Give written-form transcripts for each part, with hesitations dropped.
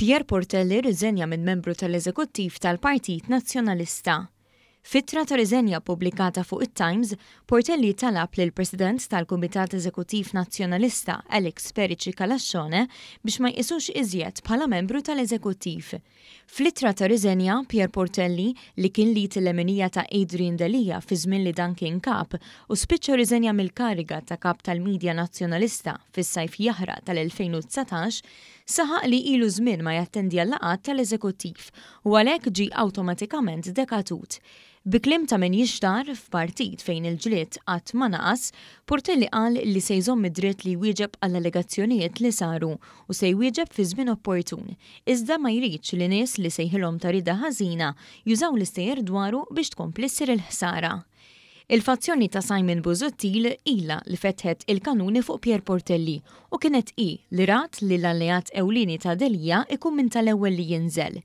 Pierre Portelli rriżenja minn membru tal-Eżekuttiv tal-Partit Nazzjonalista. F'ittra ta' riżenja ppubblikata fuq it-Times, Portelli talab lill-President tal-Kumitat Eżekuttiv Nazzjonalista Alex Perici Calascione biex ma jqisux iżjed bħala membru tal-Eżekuttiv. Fl-ittra ta' riżenja, Pierre Portelli, li kien l-id il-leminija ta' Adrian Delia fi żmien li dan kien kap u spiċċa rriżenja mill-kariga ta' kap tal-media Nazzjonalista fis-sajf jaħraq tal-2019, saħaq li ilu żmien ma jattendi għal-laqgħat tal-Eżekuttiv u għalhekk ġie awtomatikament dekatut. Bi kliem ta' min jixtarr f'partit fejn il-ġlied qatt ma naqas, Portelli qal li se jżomm id-dritt li jwieġeb għall-allegazzjonijiet li saru u se jwieġeb fi żmien opportun, iżda ma jridx li nies li sejħilhom ta' rieda ħażina jużaw l-istejjer dwaru biex tkompli ssir il-ħsara. Il-fazzjoni ta' Simon Busuttil ilha li fetħet il-kanuni fuq Pierre Portelli u kienet hi li rat li l-alleat ewlieni ta' Delia jkun minn tal-ewwel li jinżel.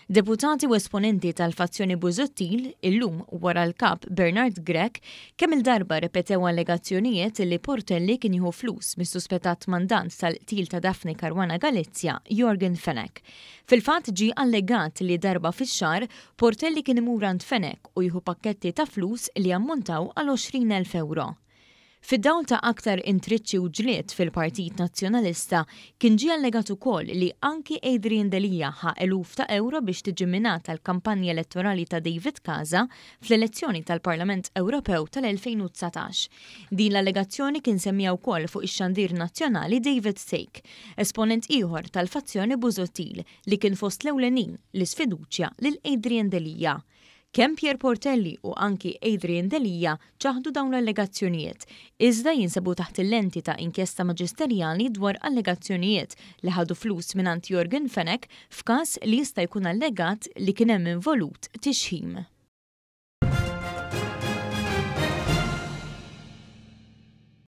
Deputati u esponenti tal-fazzjoni Busuttil, illum wara l-Kap Bernard Grech, kemm-il darba rrepetew allegazzjonijiet li Portelli kien jieħu flus mis-suspettat mandant tal-qtil ta' Daphne Caruana Galizia, Yorgen Fenech. Fil-fatt ġie allegat li darba fix-xahar, Portelli kien imur għand Fenech u jieħu pakketti ta' flus li jammontaw għal 20,000 ewro. Fid-dawl ta' aktar intriċċi u ġlied fil-Partit Nazzjonalista, kien ġie allegat ukoll li anki Adrian Delia ħa eluf ta' ewro biex tiġi minata l-kampanja elettorali ta' David Casa fl-elezzjoni tal-Parlament Ewropew tal-2019. Din l-allegazzjoni kien semmiha wkoll fuq ix-xandir nazzjonali David Thake, esponent ieħor tal-fazzjoni Busuttil li kien fost l-ewlenin li sfiduċja lil Adrian Delia. Kemm Pierre Portelli u anki Adrian Delia ċaħdu dawn l-allegazzjonijiet, iżda jinsabu taħt il-lenti ta' inkjesta maġisterjali dwar allegazzjonijiet li ħadu flus mingħand Yorgen Fenech f'każ li jista' jkun allegat li kien hemm involut tixħim.